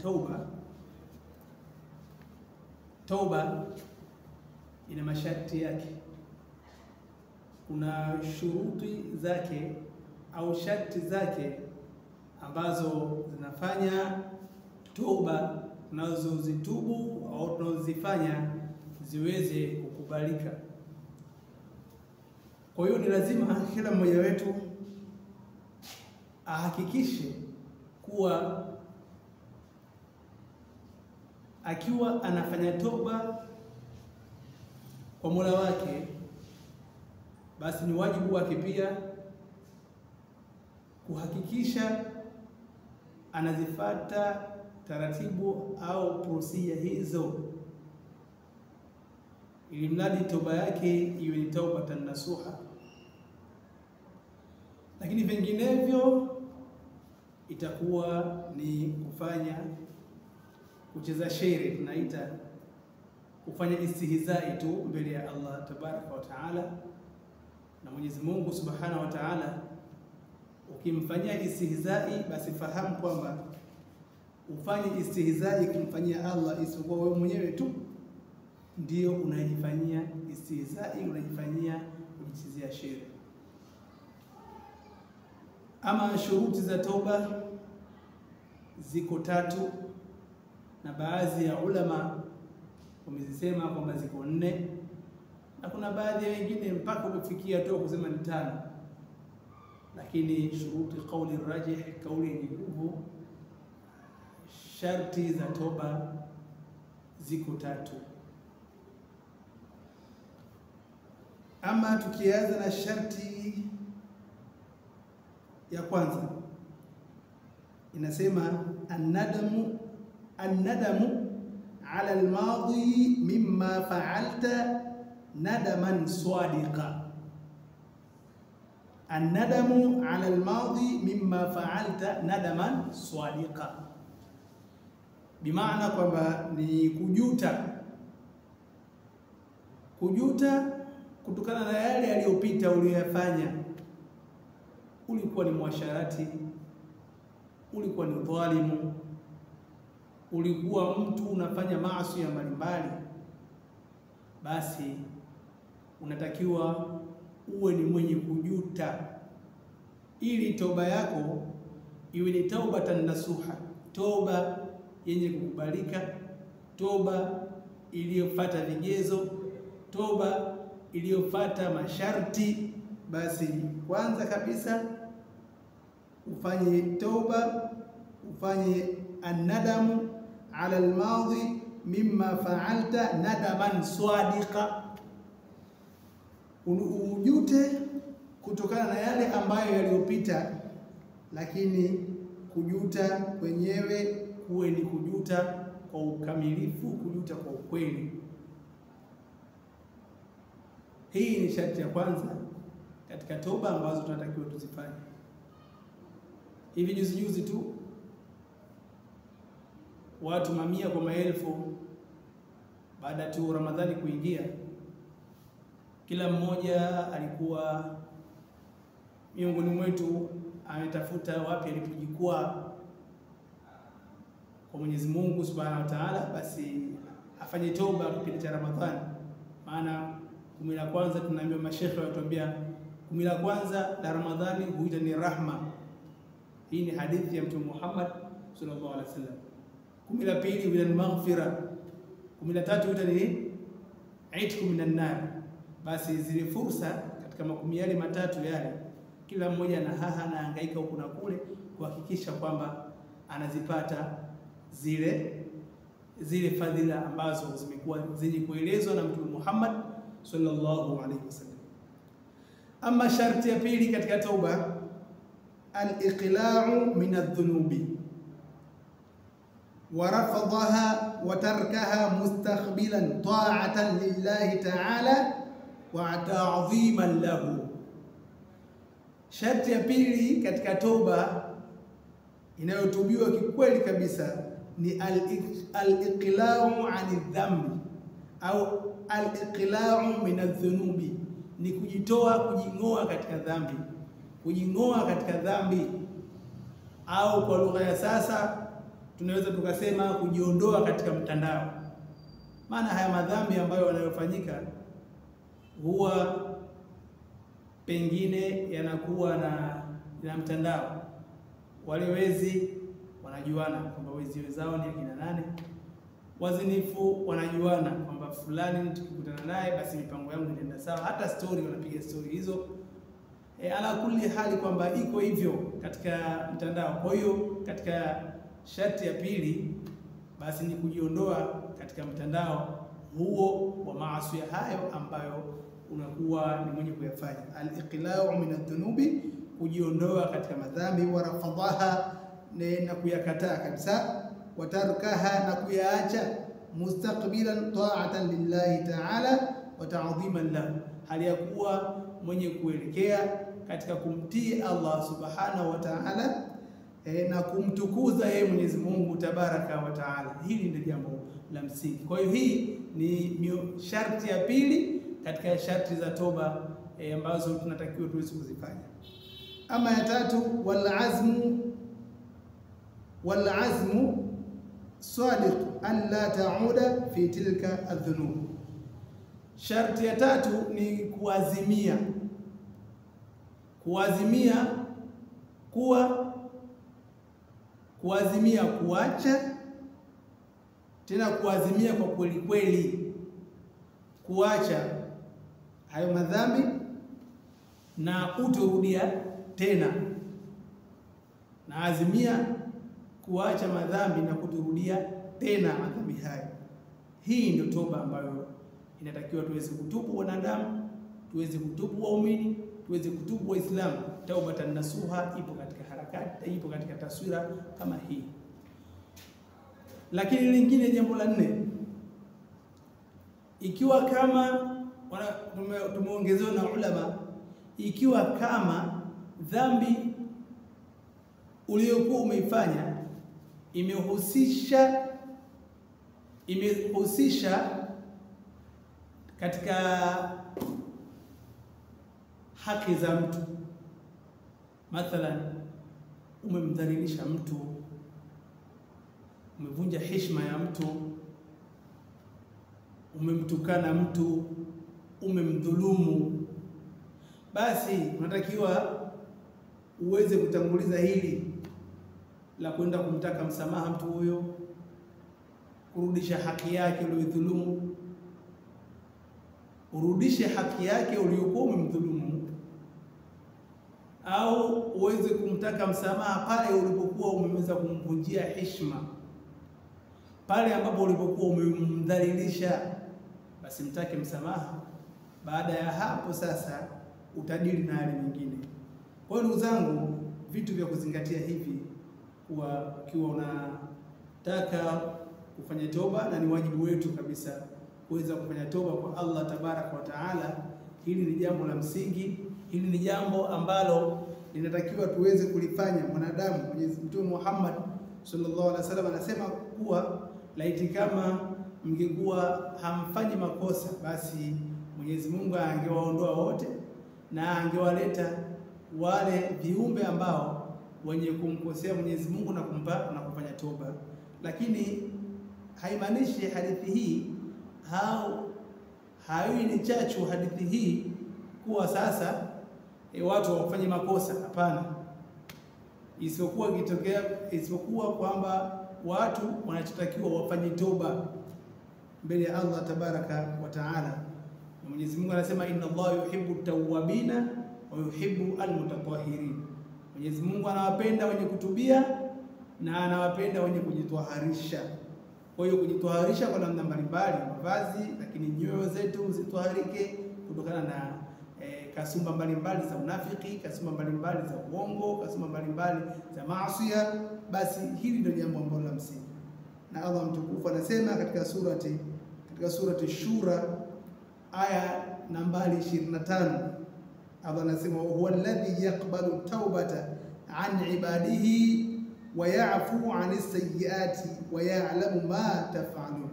tauba, tauba ina masharti yake, kuna shuruti zake au sharti zake ambazo zinafanya toba tunazozitubu au tunazozifanya ziweze kukubalika. Kwa hiyo ni lazima kila mmoja wetu ahakikishe kuwa akiwa anafanya toba kwa Mola wake, basi ni wajibu wake pia kuhakikisha anazifata taratibu au procedure hizo, ili mradi toba yake iwe ni toba nasuha. Lakini vinginevyo itakuwa ni kufanya kucheza shere, tunaita kufanya istihzai tu mbele ya Allah tabaraka wa taala. Na Mwenyezi Mungu subhanahu wa taala, ukimfanyia istihzai basi fahamu kwamba ufanye istihzai kumfanyia Allah, isipokuwa wewe mwenyewe tu ndio unajifanyia istihzai, unajifanyia kujichezea shere. Ama shuruti za toba ziko tatu, na baadhi ya ulama wamezisema kwamba ziko nne, na kuna baadhi ya wengine mpaka umefikia tu kusema ni tano. Lakini shuruti kauli rajih, kauli yenye nguvu, sharti za toba ziko tatu. Ama tukianza na sharti ya kwanza, inasema annadamu ala almadi mimma fa'alta nadaman sadiqa. Annadamu ala almadi mimma fa'alta nadaman sadiqa, bimaana kwamba ni kujuta, kujuta kutokana na yale yaliyopita uliyofanya. Ulikuwa ni mwasharati, ulikuwa ni dhalimu, ulikuwa mtu unafanya maasi ya mbalimbali, basi unatakiwa uwe ni mwenye kujuta ili toba yako iwe ni taubatan nasuha, toba yenye kukubalika, toba iliyofuata vigezo, toba iliyofuata masharti. Basi kwanza kabisa ufanye toba, ufanye annadamu ala almadi mimma fa'alta nadaman sadiqa, ujute kutokana na yale ambayo yaliyopita, lakini kujuta kwenyewe kuwe ni kujuta kwa ukamilifu, kujuta kwa ukweli. Hii ni sharti ya kwanza katika toba ambazo tunatakiwa tuzifanye. Hivi juzi juzi tu watu mamia kwa maelfu, baada tu Ramadhani kuingia, kila mmoja alikuwa miongoni mwetu ametafuta wapi alipojikwaa kwa Mwenyezi Mungu Subhanahu wa Ta'ala, basi afanye toba kipindi cha Ramadhani. Maana kumi la kwanza tunaambiwa, mashehe wanatuambia kumi la kwanza la Ramadhani huita ni rahma. Hii ni hadithi ya Mtume Muhammad sallallahu alaihi wasallam. Kumi la pili huita ni maghfira, kumi la tatu huita ni itqu minan nar. Basi zile fursa katika makumi yale matatu yale, kila mmoja na haha na hangaika huku na kule kuhakikisha kwamba anazipata zile fadhila ambazo zimekuwa zenye kuelezwa na Mtume Muhammad sallallahu alaihi wasallam. Ama sharti ya pili katika tauba, al-iqla'u min adh-dhunubi wa rafdaha wa tarkaha mustaqbilan ta'atan lillahi ta'ala wa ta'dhiman lahu. Sharti ya pili katika toba inayotubiwa kikweli kabisa ni al-iqla'u 'ani dhambi au al-iqla'u min adh-dhunubi, ni kujitoa, kujingoa katika dhambi, kujingoa katika dhambi, au kwa lugha ya sasa tunaweza tukasema kujiondoa katika mtandao. Maana haya madhambi ambayo yanayofanyika huwa pengine yanakuwa na mtandao. Wale wezi wanajuana kwamba wezi wenzao ni akina nani, wazinifu wanajuana kwamba fulani tukikutana naye basi mipango yangu inaenda sawa, hata story wanapiga story hizo. Ala kulli hali kwamba iko hivyo katika mtandao. Kwa hiyo katika sharti ya pili basi ni kujiondoa katika mtandao huo wa maasi hayo ambayo unakuwa ni mwenye kuyafanya. Al-iqla'u min adh-dhunubi, kujiondoa katika madhambi, wa rafadhaha, na kuyakataa kabisa, watarkaha, na kuyaacha, mustaqbilan ta'atan lillahi ta'ala wa ta'dhiman lahu, hali ya kuwa mwenye kuelekea katika kumtii Allah subhanahu wa ta'ala na kumtukuza yeye Mwenyezi Mungu tabaraka wa ta'ala. Hili ndio jambo la msingi. Kwa hiyo hii ni sharti ya pili katika sharti za toba ambazo tunatakiwa tuweze kuzifanya. Ama ya tatu, wal azmu sadiq an la ta'uda fi tilka adh-dhunub. Sharti ya tatu ni kuazimia, kuazimia kuwa kuazimia kuacha, tena kuazimia kwa kweli kweli kuacha hayo madhambi na utorudia tena. Naazimia kuacha madhambi na kutorudia tena madhambi hayo. Hii ndio toba ambayo inatakiwa tuweze kutubu wanadamu, tuweze kutubu waumini, tuweze kutubu Waislamu. Taubatan nasuha ipo katika harakati, ipo katika taswira kama hii. Lakini lingine, jambo la nne, ikiwa kama tumeongezewa na ulama, ikiwa kama dhambi uliyokuwa umeifanya imehusisha katika haki za mtu, mathalan umemdhalilisha mtu, umevunja heshima ya mtu, umemtukana mtu, umemdhulumu, basi unatakiwa uweze kutanguliza hili la kwenda kumtaka msamaha mtu huyo, kurudisha haki yake uliyodhulumu, urudishe haki yake uliyokuwa umemdhulumu, au uweze kumtaka msamaha pale ulipokuwa umeweza kumvunjia heshima, pale ambapo ulipokuwa umemdhalilisha, basi mtake msamaha. Baada ya hapo sasa utadili na hali nyingine. Kwa hiyo ndugu zangu, vitu vya kuzingatia hivi kuwa ukiwa unataka kufanya toba, na ni wajibu wetu kabisa kuweza kufanya toba kwa Allah tabaraka wa taala. Hili ni jambo la msingi, hili ni jambo ambalo linatakiwa tuweze kulifanya mwanadamu. Mwenyezi Mtume Muhammad sallallahu alaihi wasallam anasema kuwa laiti kama mngekuwa hamfanyi makosa, basi Mwenyezi Mungu angewaondoa wote na angewaleta wale viumbe ambao wenye kumkosea Mwenyezi Mungu na kumpa na kufanya toba. Lakini haimaanishi hadithi hii haiwi ni chachu hadithi hii kuwa sasa watu wafanye makosa. Hapana, isipokuwa kitokea, isipokuwa kwamba watu wanachotakiwa wafanye toba mbele ya Allah tabaraka wa taala. Na Mwenyezi Mungu anasema inna Allah yuhibbu tawwabina wa yuhibbu almutatahirin. Mwenyezi Mungu anawapenda wenye kutubia na anawapenda wenye kujitwaharisha. Kwa hiyo kujitwaharisha kwa namna mbalimbali, mavazi, lakini nyoyo zetu zitwaharike kutokana na kasumba mbalimbali za unafiki, kasumba mbalimbali za uongo, kasumba mbalimbali za maasiya. Basi hili ndio jambo ambalo la msingi, na Allah mtukufu anasema katika surati Shura aya nambari 25, Allah anasema huwa alladhi yaqbalu taubata an ibadihi wa ya'fu an sayyiati wa ya'lamu ma taf'alun.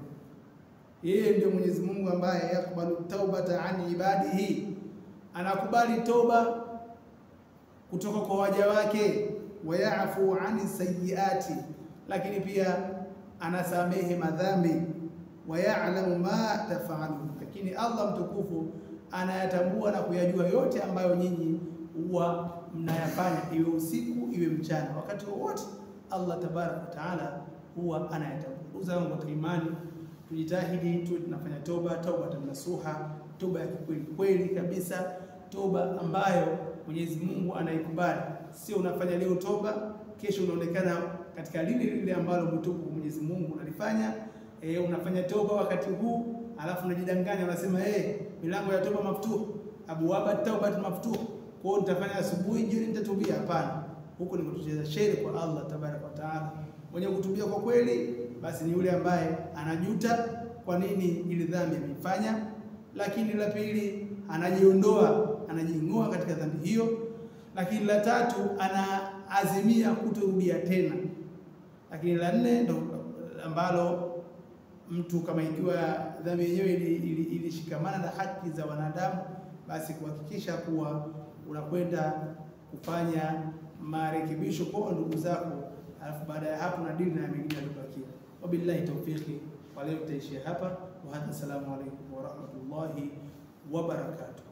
Yeye ndio Mwenyezi Mungu ambaye yaqbalu taubata an ibadihi, anakubali toba kutoka kwa waja wake, wa ya'fu an sayyiati, lakini pia anasamehe madhambi. Wa ya'lamu ma taf'alun, lakini Allah mtukufu anayatambua na kuyajua yote ambayo nyinyi huwa mnayafanya, iwe usiku iwe mchana, wakati wowote Allah tabaraka wa taala huwa anayatambua. Ndugu zangu katika imani, tujitahidi tuwe tunafanya toba, toba nasuha, toba ya kweli kweli kabisa, toba ambayo Mwenyezi Mungu anaikubali. Sio unafanya leo toba, kesho unaonekana katika lile lile ambalo mtupu Mwenyezi Mungu unalifanya. Unafanya toba wakati huu alafu unajidanganya unasema milango ya toba maftuh, abwaba taubat maftuh, kwa hiyo nitafanya asubuhi jioni nitatubia. Hapana, huko ni kutucheza shere kwa Allah tabaraka wa taala. Mwenye kutubia kwa kweli basi ni yule ambaye anajuta kwa nini ile dhambi ameifanya, lakini la pili anajiondoa, anajing'oa katika dhambi hiyo, lakini la tatu anaazimia kutorudia tena, lakini la nne ndo ambalo mtu kama ikiwa dhambi yenyewe ilishikamana na haki za wanadamu, basi kuhakikisha kuwa unakwenda kufanya marekebisho kwa ndugu zako, alafu baada ya hapo na dili na mengine yaliyobakia. Wabillahi tawfiki, kwa leo tutaishia hapa. Wa hadha, assalamu alaykum wa rahmatullahi wa barakatuh.